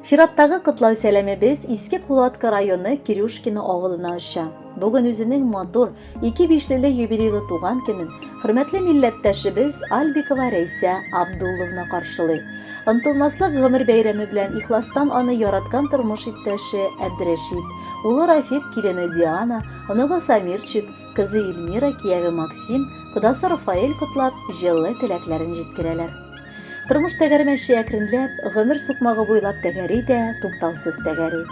Чираттагы котлау сәламебез Иске Кулатка районы Кирюшкино авылына оча. Бүген үзенең матур, ике бишлеле юбилейлы туган көнен хөрмәтле милләттәшебез Альбикова Рәйсә Абдулловна каршылый. Онтылмаслык гомер бәйрәме белән ихластан аны яраткан тормыш иптәше Әбдрәшит, улы Рафик, килене Диана, оныгы Самирчик, кызы Эльмира, кияве Максим, кодасы Рафаэль котлап, җылы теләкләрен җиткерәләр. Тормыш тәгәрмәче әкренләп, гомер сукмагы буйлап тәгәри дә, туктаусыз тәгәри.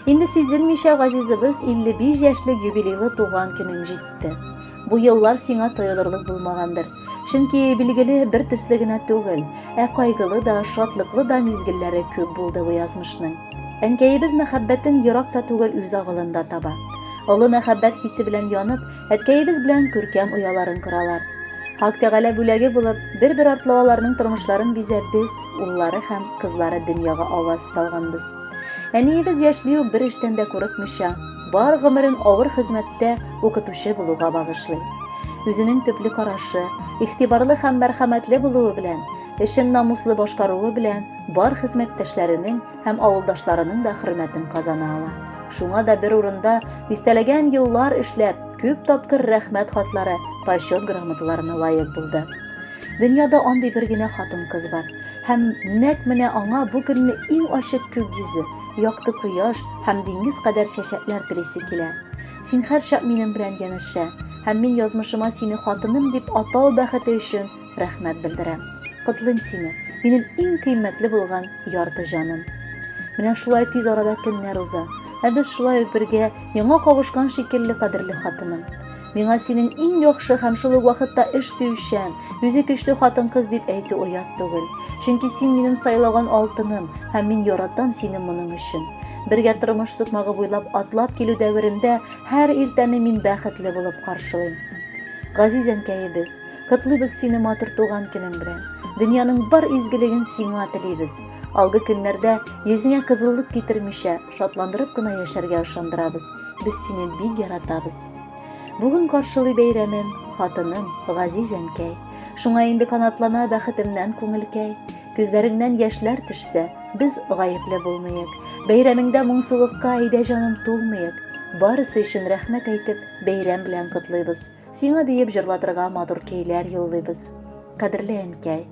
Инде сизелмичә газизыбыз 55 яшьлек юбилейлы туган көнең җитте. Бу еллар сиңа тоелырлык булмагандыр. Чөнки, билгеле, бер төсле генә түгел, ә кайгылы да, шатлыклы да мизгелләре күп булды бу язмышның. Әнкәебез мәхәббәтен ерак та түгел үз авылында таба. Олы мәхәббәт хисе белән янып, әткәебез белән күркәм ояларын коралар. Хак Тәгалә бүләге булып, бер-бер артлы аларның тормышларын бизәп без, уллары һәм кызлары дөньяга аваз салганбыз. Әниебез яшьли үк бер эштән дә курыкмыйча, бар гомерен авыр хезмәттә укытучы булуга багышлый. Үзенең төпле карашы, игътибарлы һәм мәрхәмәтле булуы белән, эшен намуслы башкаруы белән бар хезмәттәшләренең һәм авылдашларының да хөрмәтен казана ала. Шуңа да бер урында дистәләгән еллар эшләп, күп тапкыр рәхмәт хатлары, почет грамоталарына лаек булды. Дөньяда андый бер генә хатын-кыз бар. Һәм нәкъ менә аңа бу көнне иң ачык күк йөзе, якты кояш һәм диңгез кадәр чәчәкләр телисе килә. Син һәрчак минем белән янәшә, һәм мин язмышыма сине хатыным дип атау бәхете өчен рәхмәт белдерәм. Котлыйм сине, минем иң кыйммәтле булган ярты җаным. Менә шулай тиз арада көннәр уза. Ә без шулай ук бергә яңа кавышкан шикелле кадерле хатыным. Миңа синең иң яхшы һәм шул ук вакытта эш сөючән, үзе көчле хатын-кыз дип әйтү оят түгел. Чөнки син минем сайлаган алтыным һәм мин яратам сине моның өчен. Бергә тормыш сукмагы буйлап атлап килү дәверендә һәр иртәне мин бәхетле булып каршылыйм. Газиз әнкәебез, Котлыйбыз сине матур туган көнең белән. Дөньяның бар изгелеген сиңа телибез. Алгы көннәрдә йөзеңә кызыллык китермичә, шатландырып кына яшәргә ышандырабыз. Без сине бик яратабыз. Бүген каршылый бәйрәмен хатыным, газиз әнкәй. Шуңа инде канатлана бәхетемнән күңелкәй. Күзләреңнән яшьләр төшсә, без гаепле булмыек. Бәйрәмеңдә моңсулыкка әйдә җаным тулмыек. Барысы өчен рәхмәт әйтеп, бәйрәм белән котлыйбыз. Сиңа диеп җырлатырга матур көйләр юллыйбыз. Кадерле әнкәй,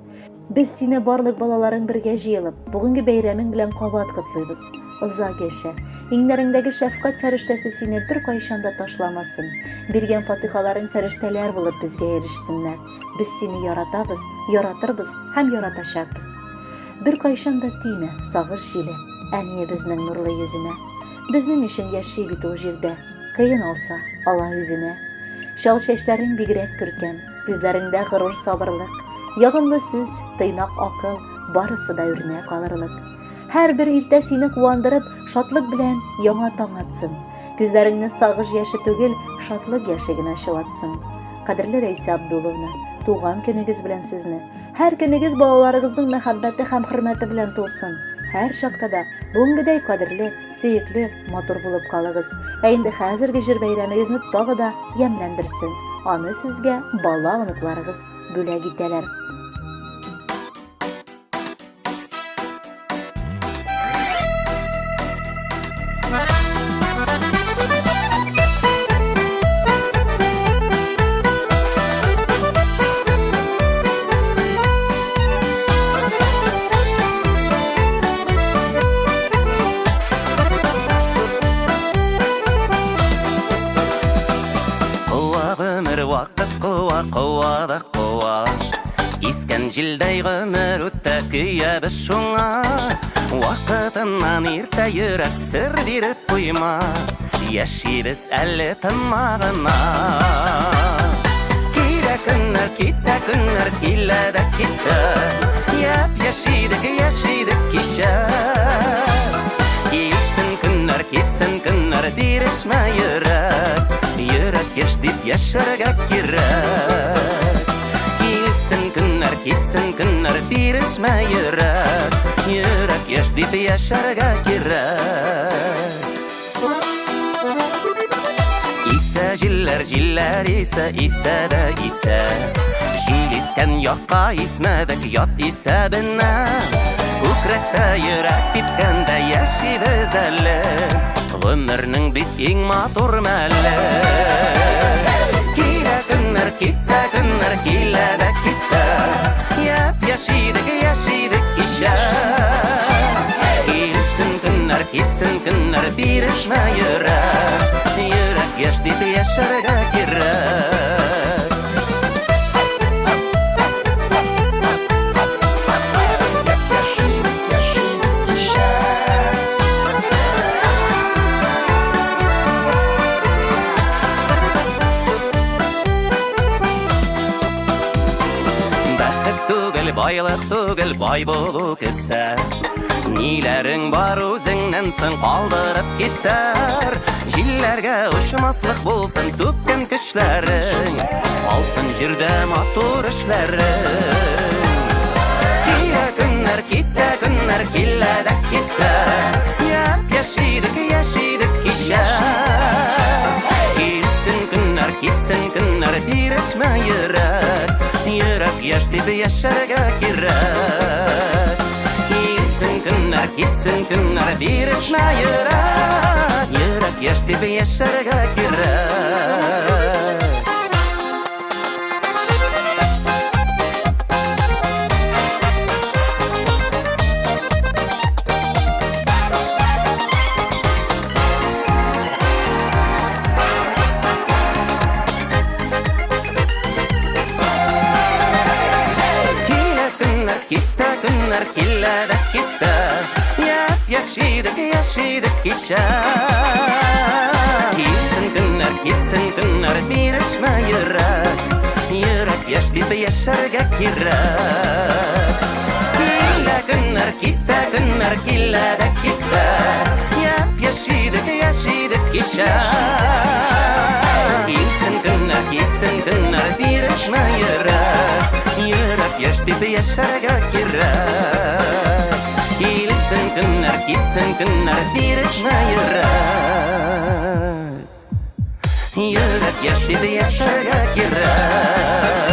без сине барлык балаларың бергә җыелып, бүгенге бәйрәмең белән кабат котлыйбыз. Озак яшә. Иңнәреңдәге шәфкать фәрештәсе сине беркайчан да ташламасын. Биргән фатихаларың фәрештәләр булып безгә ирешсеннәр. Без сине яратабыз, яратырбыз һәм яратачакбыз. Беркайчан да тимә, сагыш җиле, әниебезнең нурлы йөзенә. Безнең өчен яши бит ул җирдә. Кыен алса, ала үзенә. Чал чәчләрең бигрәк күркәм, күзләреңдә горур сабырлык. Ягымлы сүз, тыйнак акыл, барысы да үрнәк алырлык. Һәрбер иртә сине куандырып, шатлык белән яңа таң атсын. Күзләреңне сагыш яше түгел, шатлык яше генә чылатсын. Кадерле Рәйсә Абдуловна, туган көнегез белән сезне! Һәр көнегез балаларыгызның мәхәббәте һәм хөрмәте белән тулсын. Һәр чакта да бүгенгедәй кадерле, сөекле, матур булып калыгыз. Ә инде хәзерге җыр бәйрәмегезне тагы да ямьләндерсен. Аны сезгә бала-оныкларыгыз бүләк итәләр. Куа гомер вакыт куа, куа да куа. Искән җилдәй гомер үтә, көябез шуңа. Вакытыннан иртә йөрәк сер биреп куйма. Яшибез әле тынма гына. Килә көннәр, китә көннәр, килә дә китә. Яп-яшь идек, яшь идек кичә. Килсен көннәр, китсен көннәр, бирешмә йөрәк. Йөрәк яшь дип яшәргә кирәк. Килсен көннәр, китсен көннәр, бирешмә йөрәк. Йөрәк яшь дип яшәргә кирәк. Исә җилләр, җилләр исә, исә дә исә. Җил искән якка исмәдек, ят исәбенә. Күк Күкрәктә йөрәк типкәндә яшибез әле. Гомернең бит иң матур мәле. Килә көннәр, китә көннәр, килә дә китә. Япь-яшь идек, яшь идек кичә. Килсен көннәр, китсен көннәр, бирешмә йөрәк. Йөрәк яшь дип яшәргә кирәк. Яшь идек, яшь идек кичә. Бәхет түгел, байлык түгел, бай булу кесә. Ниләрең бар үзеңнән соң калдырып китәр. Җилләргә очмаслык булсын түккән көчләрең. Калсын җирдә матур эшләрең. Килә көннәр, китә көннәр, килә дә китә. Япь-яшь идек, яшь идек кичә. Килсен көннәр, китсен көннәр, бирешмә йөрәк. Йөрәк яшь дип яшәргә кирәк. Килсен көннәр, китсен көннәр, бирешмә йөрәк. Йөрәк яшь дип яшәргә кирәк. Килә көннәр, китә көннәр, килә дә китә. Япь-яшь идек, яшь идек кичә. Килсен көннәр, китсен көннәр, бирешмә йөрәк. Йөрәк яшь дип яшәргә кирәк. Килә көннәр, китә көннәр, килә дә китә. Япь-яшь идек, яшь идек кичә. Килсен көннәр, китсен көннәр, бирешмә йөрәк. Йөрәк яшь дип яшәргә кирәк. Килсен көннәр, китсен көннәр, бирешмә йөрәк. Йөрәк яшь дип яшәргә кирәк.